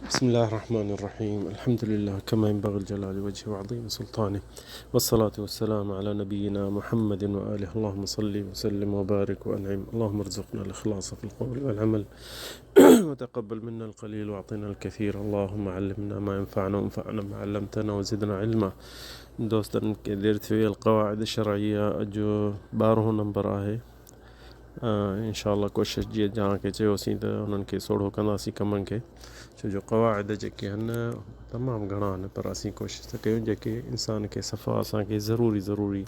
بسم الله الرحمن الرحيم الحمد لله كما ينبغي لجلال وجهه وعظيم سلطانه والصلاة والسلام على نبينا محمد وآله اللهم صل وسلم وبارك وأنعم اللهم ارزقنا الإخلاص في القول والعمل وتقبل منا القليل واعطنا الكثير اللهم علمنا ما ينفعنا وانفعنا ما علمتنا وزدنا علما دوستن کي دير ٿي وئي القواعد الشرعيه اڄ ٻارهون نمبر آهي انشاء الله ڪوشش جيئن جهان کي چيوسين ته انهن کي سوڙهو ڪنداسين ڪمن کي ڇو جو قواعد جيڪي آهن تمام گهڻا آهن پر اسين ڪوشش ٿا ڪيون جيڪي انسان کي صفا اسان کي ضروري ضروري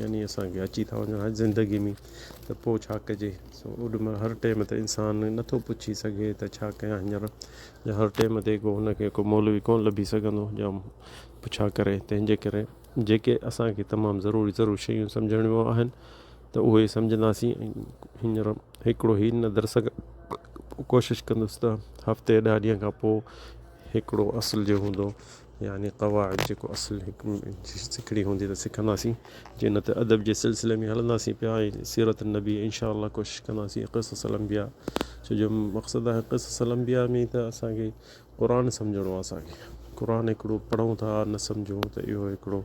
يعني اسان کي اچي ٿا وڃن زندگي ۾ ته پوء ڇا ڪجي سو اوڏي مهل هر ٽيم تي انسان نٿو پڇي سگهي ته ڇا ڪيان هينئر يا هر ٽيم تي ڪو هن کي ڪو مولوي ڪونه لڀي سگهندو يا پڇا ڪري تنهن جي ڪري جيڪي اسان کي تمام ضروري ضروري شيون سمجهڻيون آهن ته اهي سمجهنداسين ۽ هينئر هڪڙو هي نه درس ڪوشش ڪندس ته هفتي ڏهه ڏينهن کان پوء هڪڙو اصل جو هوندو يعني قواعد جيڪو اصل هڪ سکڻي هوندي ته سکنداسين جي نه ته ادب جي سلسلي ۾ هلنداسين پيا ۽ سيرت النبي انشاء الله ڪوشش ڪنداسين قصص الانبياء ڇو جو مقصد آهي قصص الانبياء ۾ ته اسانکي قرآن سمجهڻو آهي اسان کي قرآن هڪڙو پڙهون ٿا نه سمجهون ته اهو هڪڙو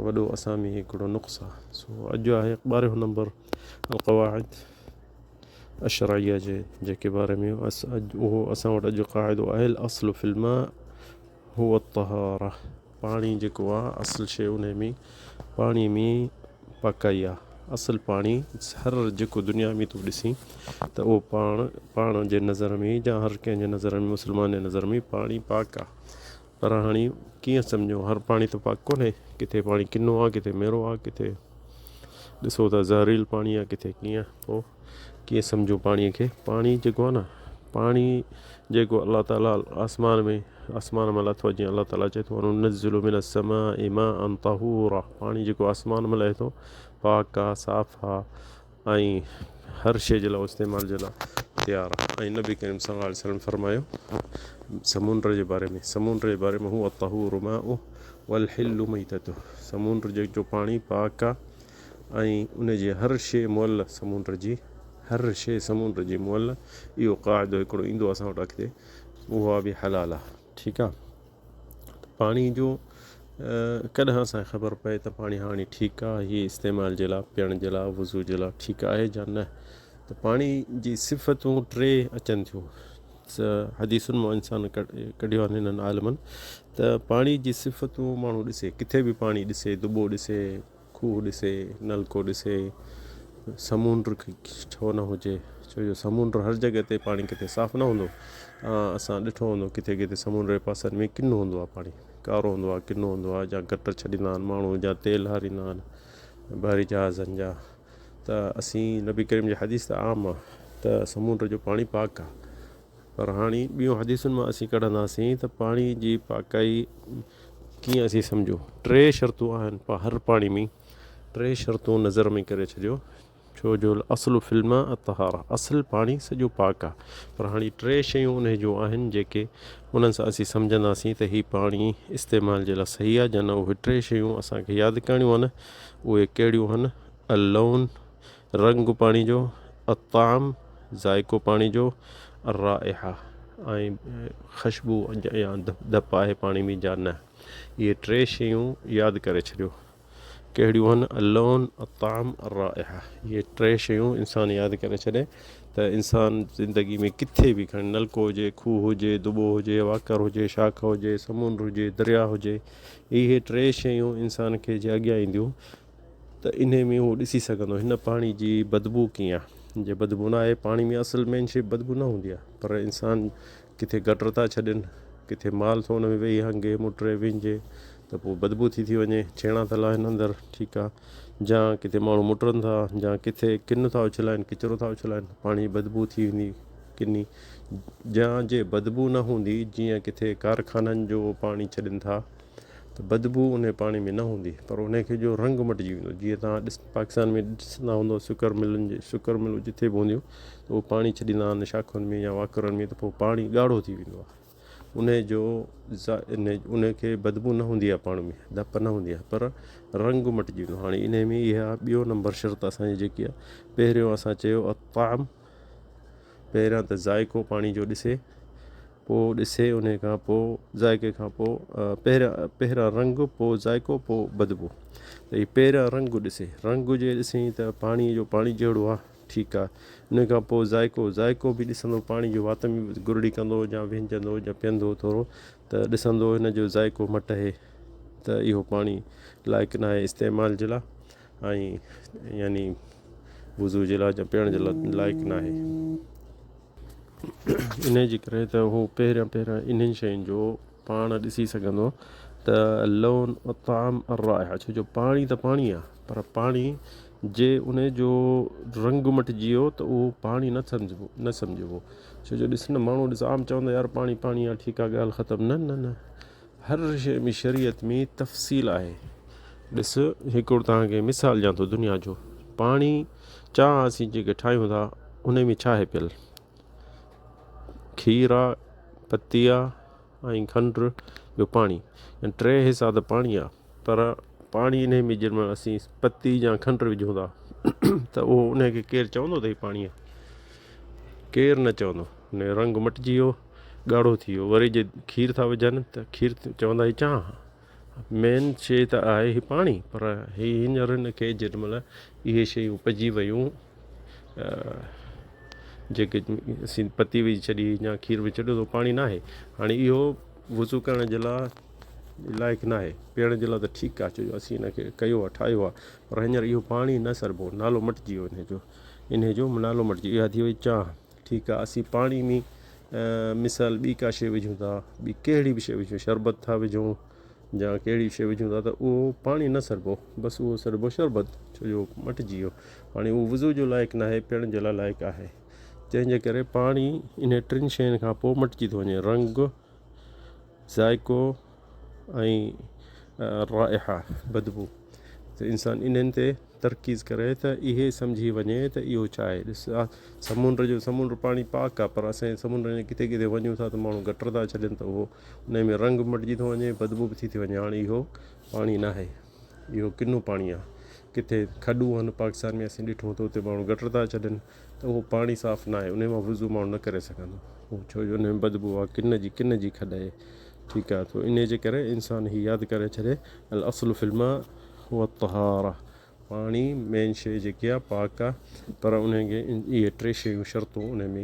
وڏو اسان ۾ هڪڙو نقص آهي سو اڄ آهي ٻارهيون نمبر القواعد الشرعيه جي جيڪي باري ۾ اڄ اهو اسان وٽ اڄ قاعدو آهي الاصل في الماء هو الطهاره پاڻي جيڪو آ اصل شيء انهي ۾ پاڻي ۾ پاڪائي آ اصل پاڻي هر جيڪو دنيا ۾ تون ڏسين ته اهو پاڻ پاڻ جي نظر ۾ يا هر ڪنهن جي نظر ۾ مسلمان جي نظر ۾ پاڻي پاڪ آ پر هاڻي ڪيئن سمجهون هر پاڻي ته پاڪ ڪونهي ڪٿي پاڻي ڪنو آ ڪٿي ميرو آ ڪٿي ڏسو ته زهريل پاڻي آ ڪٿي ڪيئن پوء ڪيئن سمجهون پاڻي کي پاڻي جيڪو آ نه پاڻي جيڪو الله تعالي آسمان ۾ آسمان مان لاٿو آهي جيئن الله تعاليٰ چئي ٿو وننزل من السماء ماء طهورا پاڻي جيڪو آسمان مان لهي ٿو پاڪ آ صاف آ ۽ هر شيء جي لاء استعمال جي لاء تيار آ ۽ نبي ڪريم صلي الله عليه وسلم فرمايو سمنڊ جي باري ۾ سمنڊ جي باري ۾ هو الطهور ماؤه والحل ميتته سمنڊ جي جو پاڻي پاڪ آ ۽ ان جي هر شيء مئل سمنڊ جي هر شيء سمنڊ جي مئل اهو قاعدو هڪڙو ايندو اسان وٽ اڳتي اها به حلال آ ٺيڪ آ ته پاڻي جو ڪڏهن اسان کي خبر پئي ته پاڻي هاڻي ٺيڪ آ هي استعمال جي لاء پيئڻ جي لاء وضو جي لاء ٺيڪ آهي يا نه ته پاڻي جي صفتون ٽي اچن ٿيون حديثن مان انسان ڪڍيو آهن هنن عالمن ته پاڻي جي صفتون ماڻهو ڏسي ڪٿي به پاڻي ڏسي دٻو ڏسي کوهه ڏسي، نلڪو ڏسي، سمونڊ ڇو نه هجي، ڇو جو سمونڊ هر جڳهه تي پاڻي ڪٿي صاف نه هوندو. اسان ڏٺو هوندو ڪٿي ڪٿي سمونڊ جي پاسن ۾ ڪنو هوندو آهي پاڻي، ڪارو هوندو آهي، ڪنو هوندو آهي يا گٽر ڇڏيندا آهن ماڻهو يا تيل هاريندا آهن بحري جهازن جا ته اسين نبي ڪريم جي حديث ته عام آهي ته سمونڊ جو پاڻي پاڪ آهي. پر هاڻي ٻيون حديثن مان اسين ڪڍنداسين ته پاڻي جي پاڪائي ڪيئن اسين سمجهون. ٽي شرطون آهن هر پاڻي ۾ ٽي شرطون نظر ۾ ڪري ڇڏيو ڇو جو الاصل في الماء الطهارة اصل پاڻي سڄو پاڪ آهي پر هاڻي ٽي شيون انهي جون آهن جيڪي انهن سان اسين سمجهنداسين ته هي پاڻي استعمال جي لاء صحيح آهي يا نه اهي ٽي شيون اسان کي ياد ڪرڻيون آهن اهي ڪهڙيون آهن اللون رنگ پاڻي جو، الطعم ذائقو پاڻي جو، الرائحة ۽ خشبو يا ڌپ آهي پاڻي ۾ يا نه. اهي ٽي شيون ياد ڪري ڇڏيو. ڪهڙيون آهن؟ اللون، الطعم، الرائحة. اهي ٽي شيون انسان ياد ڪري ڇڏي ته انسان زندگي ۾ ڪٿي به کڻي نلڪو هجي، کوهه هجي، دٻو هجي، واڪر هجي، شاخ هجي، سمنڊ هجي، درياء هجي، اهي ٽي شيون انسان کي جي اڳيان اينديون ته انهي ۾ هو ڏسي سگهندو هن پاڻي جي بدبو ڪيئن آهي جي بدبو نه آهي پاڻي ۾ اصل مين شي بدبو نه هوندي آهي پر انسان ڪٿي گٽر ٿا ڇڏين ڪٿي مال ٿو ان ۾ ويهي هنگي مٽري وينجي ته پوء بدبو ٿي ٿي وڃي ڇيڻا ٿا لاهن اندر ٺيڪ آهي جا ڪٿي ماڻهو مٽرن ٿا جا ڪٿي ڪن ٿا اڇلائن ڪچرو ٿا اڇلائن پاڻي جي بدبو ٿي ويندي ڪني جا جي بدبو نه هوندي جيئن ڪٿي ڪارخانن جو پاڻي ڇڏين ٿا ته بدبوء انهي پاڻي ۾ نه هوندي پر انهي کي جو رنگ مٽجي ويندو جيئن توهان ڏس پاڪستان ۾ ڏسندا هوندو سڪر ملن جي سڪر ملون جٿي به هونديون ته اهو پاڻي ڇڏيندا آهن شاخن ۾ يا واڪرن ۾ ته پوء پاڻي ڳاڙهو ٿي ويندو آهي انهي جو انهي کي بدبوء نه هوندي آهي پاڻي ۾ ڌپ نه هوندي آهي پر رنگ مٽجي ويندو هاڻي انهي ۾ اها ٻيو نمبر شرط اسان جي جيڪي آهي پهريون اسان چيو الطعم پهريان ته ذائقو پاڻي جو ڏسي. پوء ڏسي انهي کان پوء ذائقي کان پوء پهريان پهريان رنگ پوء ذائقو پوء بدبو ته هي پهريان رنگ ڏسي رنگ جي ڏسين ته پاڻي جو پاڻي جهڙو آهي ٺيڪ آهي ان کان پوء ذائقو ذائقو به ڏسندو پاڻي جو وات ۾ گرڙي ڪندو يا وهنجندو يا پيئندو ٿورو ته ڏسندو هن جو ذائقو مٽ اهي ته اهو پاڻي لائق ناهي استعمال جي لاء ۽ يعني وضو جي لاء يا پيئڻ جي لاء لائق ناهي. انهيء جي ڪري ته هو پهريان پهريان انهن شين جو پاڻ ڏسي سگهندو ته اللون الطعام الرائحه ڇو جو پاڻي ته پاڻي آهي پر پاڻي جي ان جو رنگ مٽجي ويو ته اهو پاڻي نه سمجهبو نه سمجهبو ڇو جو ڏس نه ماڻهو ڏس عام چوندا يار پاڻي پاڻي آهي ٺيڪ آهي ڳالهه ختم نه نه نه هر شيء ۾ شريعت ۾ تفصيل آهي ڏس هڪڙو توهان کي مثال ڏيان ٿو دنيا جو پاڻي چانهه اسين جيڪي ٺاهيون ٿا ان ۾ ڇا آهي پيل کير آ پتي آ ۽ کنڊ ٻيو پاڻي يعني ٽي حصا ته پاڻي آ پر پاڻي انهي ۾ جنهن مهل اسين پتي يا کنڊ وجهون ٿا ته اهو انهي کي ڪير چوندو ته هي پاڻي آ ڪير نه چوندو ان جو رنگ مٽجي ويو ڳاڙهو ٿي ويو وري جي کير ٿا وجهن ته کير چوندا هي چانهه مين شيء ته آهي هي پاڻي پر هي هينئر هن کي جيڏي مهل اهي شيون پئجي ويون جيڪي اسين پتي وجهي ڇڏي يا کير وجهي ڇڏيو ته پاڻي ناهي هاڻي اهو وضو ڪرڻ جي لاء لائق ناهي پيئڻ جي لاء ته ٺيڪ آهي ڇو جو اسين هن کي ڪيو آهي ٺاهيو آهي پر هينئر اهو پاڻي نه سڏبو نالو مٽجي ويو ان جو انهي جو نالو مٽجي ويو اها ٿي وئي چانهه ٺيڪ آهي اسين پاڻي ۾ مثال ٻي ڪا شيء وجهون ٿا ٻي ڪهڙي به شيء وجهون شربت ٿا وجهون يا ڪهڙي به شيء وجهون ٿا ته اهو پاڻي نه سڏبو بس اهو سڏبو شربت ڇو جو مٽجي ويو هاڻي اهو وضو جو لائق ناهي پيئڻ جي لاء لائق آهي تنهن جي ڪري پاڻي انهي ٽن شين کان پوء مٽجي ٿو وڃي رنگ ذائقو ۽ رائحه بدبو ته انسان انهن تي ترڪيز ڪري ته اهي سمجهي وڃي ته اهو ڇا آهي ڏس سمنڊ جو سمنڊ پاڻي پاڪ آهي پر اسين سمنڊ ۾ ڪٿي ڪٿي وڃون ٿا ته ماڻهو گٽر ٿا ڇڏين ته اهو ان ۾ رنگ مٽجي ٿو وڃي بدبو به ٿي ٿي وڃي هاڻي اهو پاڻي ناهي اهو ڪنو پاڻي آهي ڪٿي کڏون آهن پاڪستان ۾ اسين ڏٺو ته اتي ماڻهو گٽر ٿا ڇڏين ته اهو پاڻي صاف ناهي انهي مان وضو ماڻهو نه ڪري سگهندو ڇو جو انهي ۾ بدبو آهي ڪن جي ڪن جي کڏ آهي ٺيڪ آهي تو انهي جي ڪري انسان هي ياد ڪري ڇڏي الاصل في الماء هو الطهاره پاڻي مين شيء جيڪي آهي پاڪ آهي پر انهي کي اهي ٽي شيون شرطون انهي ۾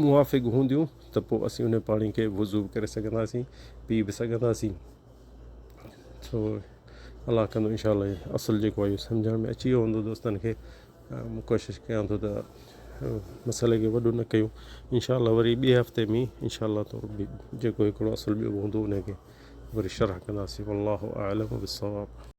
موافق هونديون ته پوء اسين انهي پاڻي کي وضو به ڪري سگهنداسين پي به سگهنداسين سو الله ڪندو انشاء الله اصل جيڪو آهي اهو سمجهڻ ۾ اچي ويو هوندو دوستن کي آئون ڪوشش ڪيان ٿو ته مسئلي کي وڏو نه ڪيون انشاء الله وري ٻئي هفتي ۾ انشاء الله ٿورو جيڪو هڪڙو اصل ٻيو هوندو ان کي وري شرح ڪنداسين والله اعلم بالصواب.